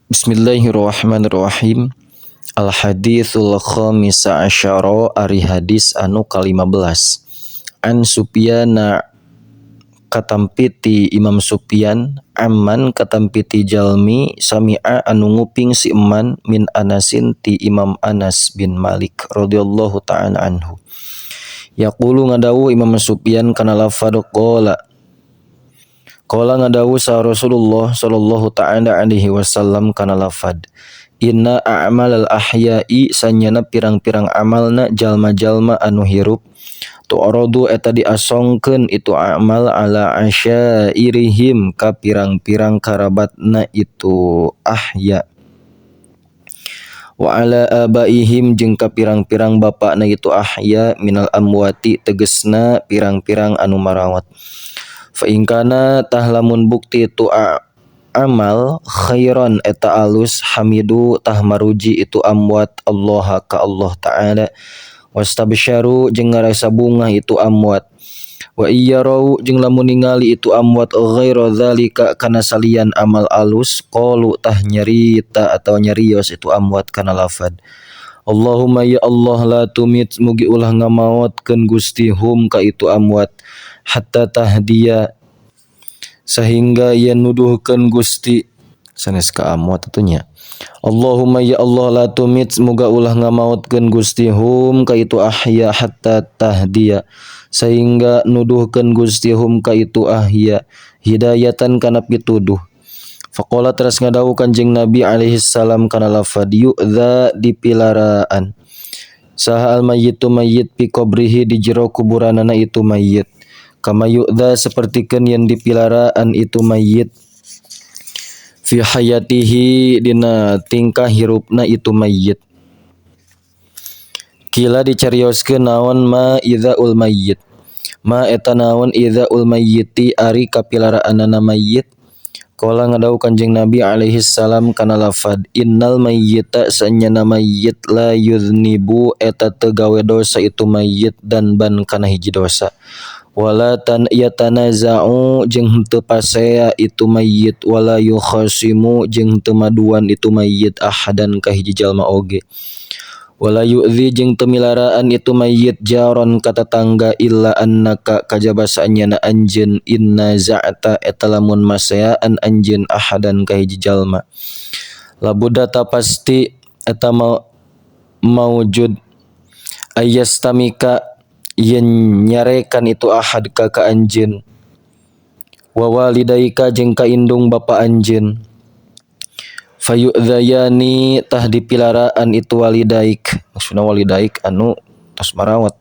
Bismillahirrahmanirrahim. Al haditsul khamisa asyara, ari hadis anu ka-15. An Supyana, katampi ti Imam Sufyan, amman, katampi ti jalmi, sami'a, anu nguping si eman, min Anasin, ti Imam Anas bin Malik radhiyallahu ta'ala anhu. Yaqulu, ngadawuh Imam Sufyan kana lafad qala. Qala, ngadawuh sa Rasulullah sallallahu ta'ala alaihi wasallam kana lafad inna a'malal ahya'i, sanyana pirang-pirang amalna jalma-jalma anu hirup, tu'radu, eta diasongkeun itu amal, ala asyairihim, ka pirang-pirang karabatna itu ahya, wa ala abaihim, jeung ka pirang-pirang bapakna itu ahya, minal amwati, tegesna pirang-pirang anu marawat. Fa in kana, tah lamun bukti itu amal, khairan, eta alus, hamidu, tah maruji itu amwat, Allah, ka Allah Ta'ala, wastabsyaru, jeung ngarasa bungah itu amwat. Wa iyyarau, jeung lamun ningali itu amwat, ghaira dzalika, kana salian amal alus, qalu, tah nyarita atau nyarios itu amwat kana lafad Allahumma, ya Allah, la tumit, mugi ulah ngamaotkeun Gusti, hum, ka itu amwat, hatta tahdiya, sehingga yen nuduhkeun Gusti sanes ka amwat atuh nya. Allahumma, ya Allah, la tumit, muga ulah ngamaotkeun Gusti, hum, ka itu ahya, hatta tahdiya, sehingga nuduhkeun Gusti, hum, ka itu ahya, hidayatan, kana pituduh. Faqala, teras ngadawuh Kanjeng Nabi alaihi salam kana lafad yu'dza, dipilaraan saha, al mayyitu, mayyit, fi qabrihi, di jero kuburanana itu mayyit, kama yu'dza, sapertikeun yen dipilaraan itu mayyit, fi hayatihi, dina tingkah hirupna itu mayyit. Qila, dicarioskeun naon ma idzaul mayyit, ma eta naon, idzaul mayyiti, ari kapilaraanana mayyit. Qala, ngadawuh Kanjeng Nabi alaihi salam kana lafad innal mayyita, sanyana mayyit, la yudnibu, eta teu gawe dosa itu mayyit, danban, kana hiji dosa, wala tan yatanaza'u, jeung henteu pasea itu mayyit, wala yukhasimu, jeung henteu maduan itu mayyit, ahadan, ka hiji jalma oge, wala yu'dzi, jeung teu milaraan itu mayyit, jaron, ka tetangga, illa annaka, kajaba saenyana anjeun, in naza'ta, eta lamun maseaan anjeun, ahadan, ka hiji jalma, labudda, ta pasti eta maujud, ayyastamika, yen nyarekan itu ahad ka anjeun, wa walidaika, jeung ka indung bapa anjeun, fayu'dzayani, tah dipilaraan itu walidaik, maksudna walidaik anu tos marawat,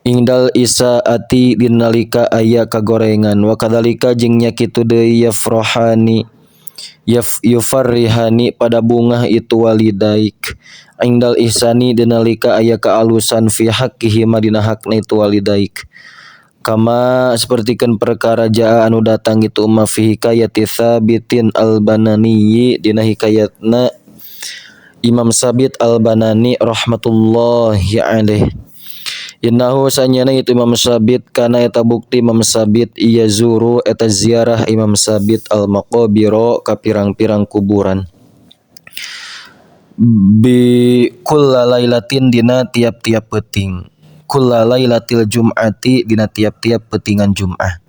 indal isaati, dinalika aya kagorengan. Wa kadzalika, jeung nya kitu deui, yafrohani, yufarrihani, pada bungah itu walidaik, indal ihsani, dinalika aya kaalusan, fi haqqihima, dina hakna itu walidaik, kama, sapertikeun perkara, jaa, anu datang itu ma, fi hikayati Tsabitin al-Banani, dina hikayatna Imam Sabit al-Banani rahmatullahi alaih. Innahu, sanyana itu Imam Sabit, kana, eta bukti Imam Sabit, yazuru, eta ziarah Imam Sabit, al-maqabira, ka pirang-pirang kuburan, bi kulla lailatin, dina tiap-tiap peuting, kulla lailatil jum'ati, dina tiap-tiap peutingan Jum'ah.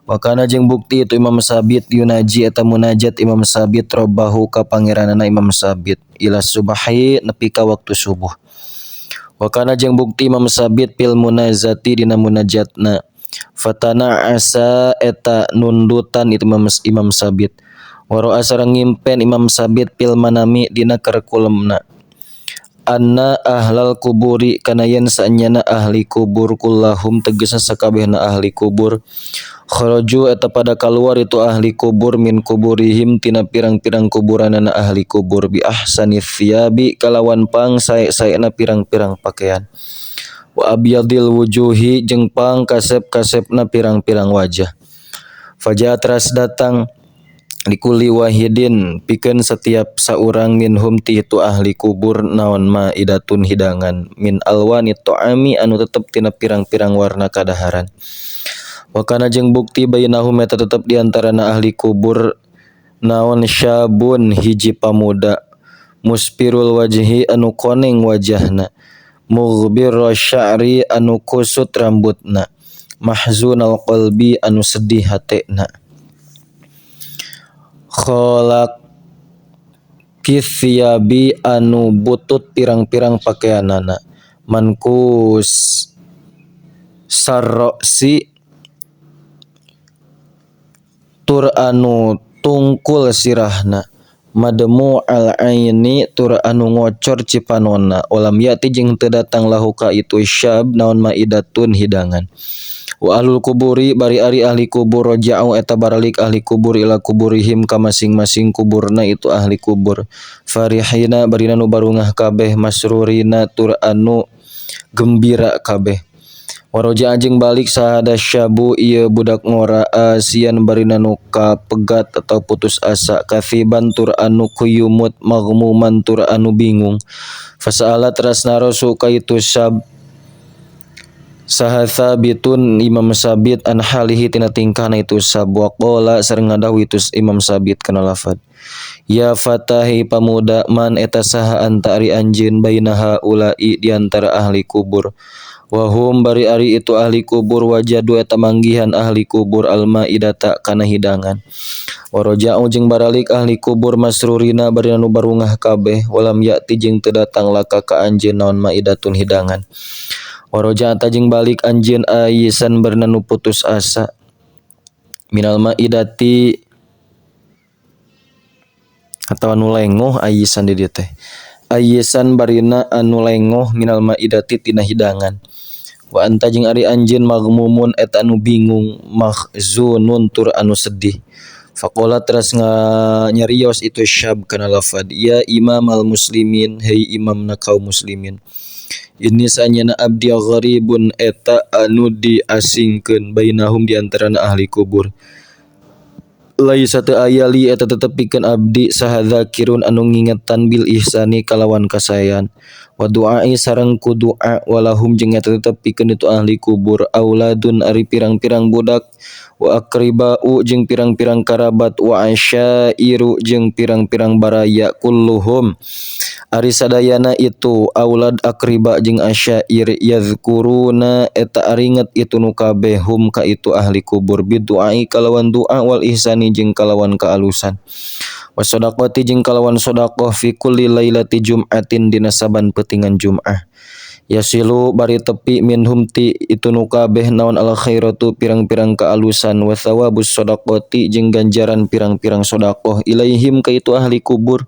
Wa kana, jeung bukti itu Imam Sabit, yunaji, eta munajat Imam Sabit, robbahu, ka pangeranana Imam Sabit, ila subhi, nepi ka waktu subuh. Wa kana, jeung bukti Imam Sabit, fil munazati, dina munajatna, fatana asa, eta nundutan itu Imam Sabit, wa ra'a, sareng ngimpen Imam Sabit, fil manami, dina kerkulemna, anna ahlal kuburi, kana yen saenyana ahli kubur, kullahum, tegesna sakabehna ahli kubur, kharaju, eta pada kaluar itu ahli kubur, min kuburihim, tina pirang-pirang kuburanana ahli kubur, bi ahsani thiyabi, kalawan pang sae-saena pirang-pirang pakaian, wa abyadil wujuhi, jeung pang kasep-kasepna pirang-pirang wajah. Faja, teras datang, likulli wahidin, pikeun setiap saurang, minhum, ti itu ahli kubur, naon ma idatun, hidangan, min alwani ta'ami, anu tetep tina pirang-pirang warna kadaharan. Wa kana, jeung bukti, bainahum, eta tetep di antarana ahli kubur. Naon syabun hiji pamuda muspirul wajhi anu koneng wajahna mughbirra sya'ri anu kusut rambutna mahzunal qalbi anu sedih hatena khalaqis siyabi anu butut pirang-pirang pakaianana mankus sarroksi tur anu tungkul sirahna madmu al aini tur anu ngocor cipanona walam yati jeung teu datang lahu ka itu syab naon maidatun hidangan wa ahlul kuburi bari ari ahli kubur raja'u eta baralik ahli kubur ila kuburihim ka masing-masing kuburna itu ahli kubur farihina barina nu barungah kabeh masrurina tur anu gembira kabeh waroja jeung balik sahada syabu ieu budak ngora asian barina nu kapegat atau putus asa kathiban tur anu kuyumut maghmuman tur anu bingung fasala teras narosu ka itu syab saha sabitun Imam Sabit an halihi tina tingkahna itu sab waqala sareng ngadawuh itu Imam Sabit kana lafad ya fatahi pamuda man eta saha anta ari anjeun baina haula'i di antara ahli kubur wahum bari ari itu ahli kubur wajadu eta manggihan ahli kubur almaidata kana hidangan waraja'u jeung baralik ahli kubur masrurina bari anu barungah kabeh walam ya'ti jeung teu datang laka ka anjeun naon maidatun hidangan waraja'ata jeung balik anjeun ayisan bari nu putus asa minal maidati atawa nu lengoh ayisan di dieu teh ayisan barina anu lengoh minal maidati tina hidangan wa anta jeung ari anjeun maghmumun eta anu bingung mahzunun tur anu sedih faqala teras nyarios itu syab kana lafad ya imamal muslimin hei imamna kaum muslimin ini sanyana abdi gharibun eta anu diasingkeun bainahum di antarana ahli kubur laisa teu aya li eta tetep pikeun abdi saha dzakirun anu ngingetan bil ihsani kalawan kasaean wa du'ai sareng ku du'a walahum jeung eta tetep pikeun itu ahli kubur auladun ari pirang-pirang budak wa aqriba'u jeung pirang-pirang karabat wa asyairu jeung pirang-pirang baraya kulluhum ari sadayana itu aulad akriba jeung asyair yazkuruna eta aringet itu nu kabeh hum ka itu ahli kubur bidu'ai kalawan du'a wal ihsani jeung kalawan kaalusan wasadaqati jeung kalawan sedekah fi kulli lailati jum'atin dina saban peutingan Jum'ah yasilu bari tepi minhum ti itu nu kabeh naon al khairatu pirang-pirang kaalusan wa thawabus sadaqati jeung ganjaran pirang-pirang sedekah ilaihim ka itu ahli kubur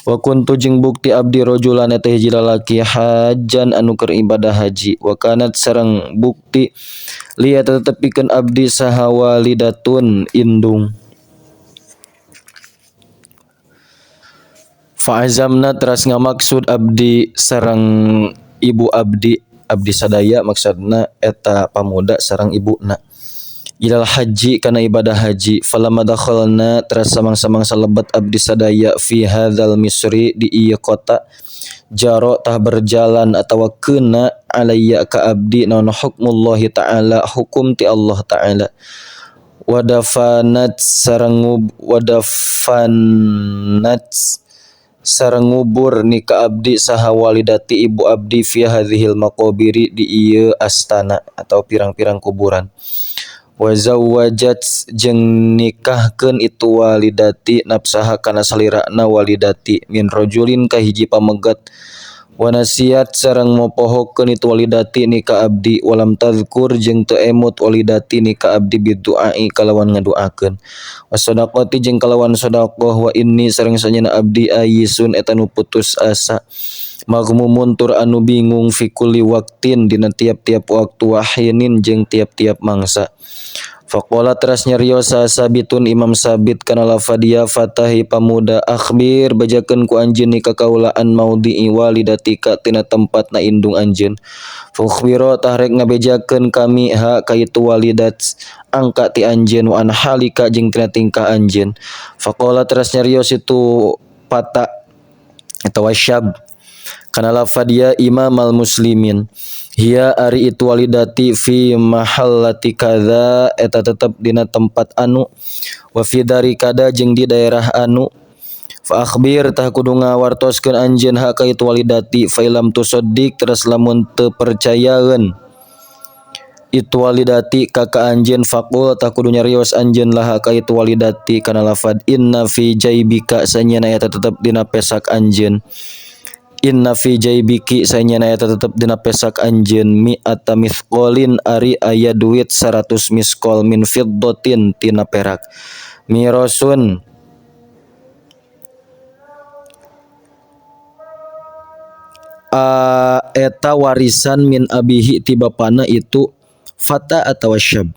wa kuntu jeung bukti abdi rajulan eta hiji lalaki hajan anu keur ibadah haji wa kanat sareng bukti li eta tetep pikeun abdi saha walidatun indung fa azamna teras ngamaksud abdi sareng ibu abdi abdi sadaya maksudna eta pamuda sareng ibuna ilal haji kana ibadah haji falamma dakhalna teras samang-samang salebet abdi sadaya fi hadzal misri di ieu kota jaro tah berjalan atawa keuna alayya ka abdi naon hukmullahi ta'ala hukum ti Allah ta'ala wadafanat sareng wadafanat sareng ngubur ni ka abdi saha walidati ibu abdi fi hadzihil maqabiri di ieu astana atau pirang-pirang kuburan wa zawwajat jeung nikahkeun itu walidati nafsaha kana salirana walidati min rajulin ka hiji pamegat wa nasiat sareng mopohokeun itu walidati ni ka abdi walam tadhkur jeung teu emut walidati ni ka abdi bidu'ai kalawan ngaduakeun wasadaqati jeung kalawan sedekah wa inni sareng sanyana abdi ayisun eta nu putus asa maghmumun tur anu bingung fi kulli waqtin dina tiap-tiap waktu wahinin jeung tiap-tiap mangsa faqala teras nyarios sabitun Imam Sabit kana lafad ya fatahi pamuda akhbir bejakeun ku anjeun ka kaulaan maudhi'i walidatika tina tempatna indung anjeun fukhbiro tahrek ngabejakeun kami ha ka itu walidat angka ti anjeun wa an halika jeung tina tingkah anjeun faqala teras nyarios itu pata atawa syab Kana lafad ya imamal muslimin hiya ari itu walidati fi mahallati kadza eta tetep dina tempat anu wa fi dari kada jeung di daerah anu fa akhbir tah kudu ngawartoskeun anjeun hak ka itu walidati fa ilam tusaddiq teras lamun teu percayaeun itu walidati ka ka anjeun faqul tah kudu nyarios anjeun laha ka itu walidati kana lafad inna fi jaibika sanyana eta tetep dina pesak anjeun inna fi jaibiki sanyana eta tetep dina pesak anjeun mi'ata mithqalin ari aya duit 100 miskol min fiddatin tina perak mirasun eta warisan min abihi ti bapana itu fata atawa syab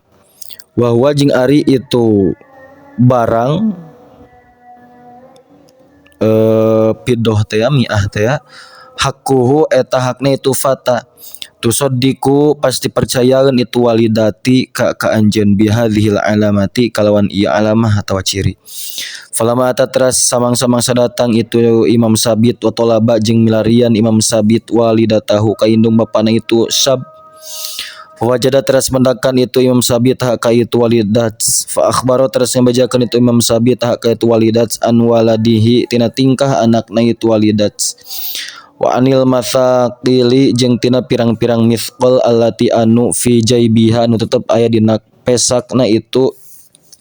wa huwa jeung ari itu barang pidoh teh mi'ah teh hakkuhu eta hakna itu fata tusaddiqu pasti percayaeun itu walidati ka ka anjeun bihadzihil alamati kalawan ieu alamah atawa ciri falama teras samang-samang sadatang itu Imam Sabit wa talaba jeung milarian Imam Sabit walidatahu ka indung bapana itu syab wajada teras mendakan itu Imam Sabit hak ka itu walidat fa akhbaro teras ngabejakeun itu Imam Sabit hak ka itu walidat an waladihi tina tingkah anakna itu walidat wa anil mathaqili jeung tina pirang-pirang mithqal allati anu fi jaibiha anu tetep aya dina pesakna itu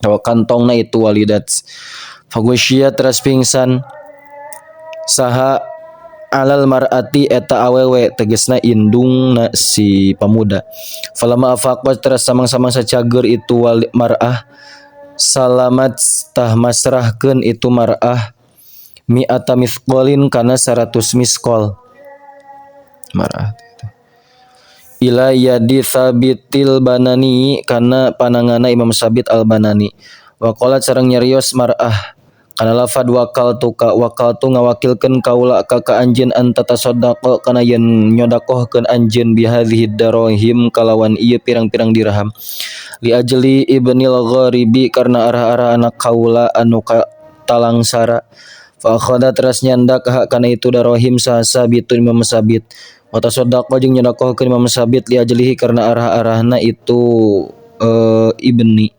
atawa kantongna itu walidat faghusyiya teras pingsan saha alal mar'ati eta awewe tegesna indungna si pamuda falama afaqat teras samang-samang sacager itu wal mar'ah salamat tah masrahkeun itu mar'ah mi'ata mithqalin kana 100 miskol mar'ah ila yadi Tsabitil Banani kana panangana Imam Sabit al Banani waqalat sareng nyarios mar'ah kana lafad wakal tu ka wakal tu ngawakilkeun kaula ka ka anjeun anta tasaddaqa kana yen nyodakohkeun anjeun bihadhihi darahim kalawan ieu pirang-pirang dirham li ajli ibnil gharibi karena arah-arah anak kaula anu ka talangsara fa akhadha teras nyandak hak kana itu darahim saha Sabitun Imam Sabit wa tasaddaqa jeung nyodakohkeun Imam Sabit li ajlihi karena arah-arahna itu ibni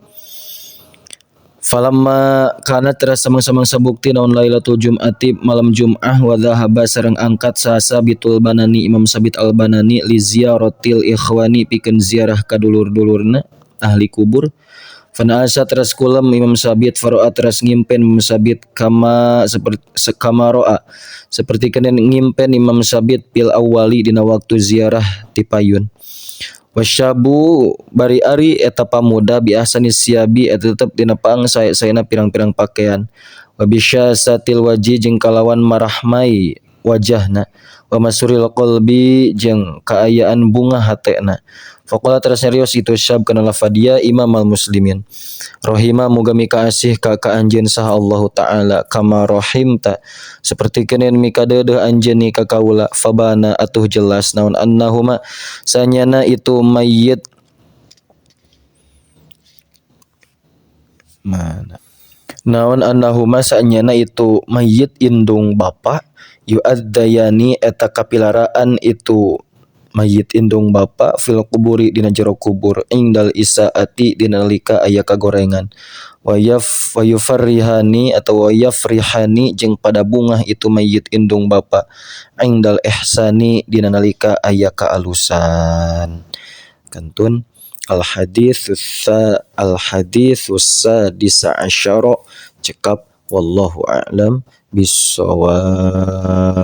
falamma kana teras samang-samang sabukti naon lailatul jum'ati malam jum'ah wa dhahaba sareng angkat saha Sabitul Banani Imam Sabit al Banani li ziyaratil ikhwani pikeun ziarah ka dulur-dulurna ahli kubur fanaasa teras kulem Imam Sabit faro'a teras ngimpen Imam Sabit kama seperti kama ro'a seperti kenen ngimpen Imam Sabit pil awali dina waktu ziarah ti payun wasyabu bari ari eta pamuda biasani siabi eta tetep dina pang sae-saena pirang-pirang pakaian wa bisyasatil waji jeung kalawan marahmai wajahna wa masuril qalbi jeung kaayaan bunga hatena faqala teras nyarios itu syab kana lafadia imamal muslimin rahima muga mika asih ka ka anjeun saha Allahu taala kama rahimta seperti kenen mikadeudeuh anjeun ni ka kaula fabana atuh jelas naon annahuma sanyana itu mayyit mana naon annahuma sanyana itu mayyit indung bapa yu'adzayani eta kapilaraan itu mayit indung bapa fil kuburi dina jero kubur indal isaati dina nalika aya kagorengan wayaf wayufarrihani atau wayafrihani jeung pada bungah itu mayit indung bapa indal ihsani dina nalika aya kaalusan kantun al hadis sadisa asyara cekap wallahu a'lam bissawab.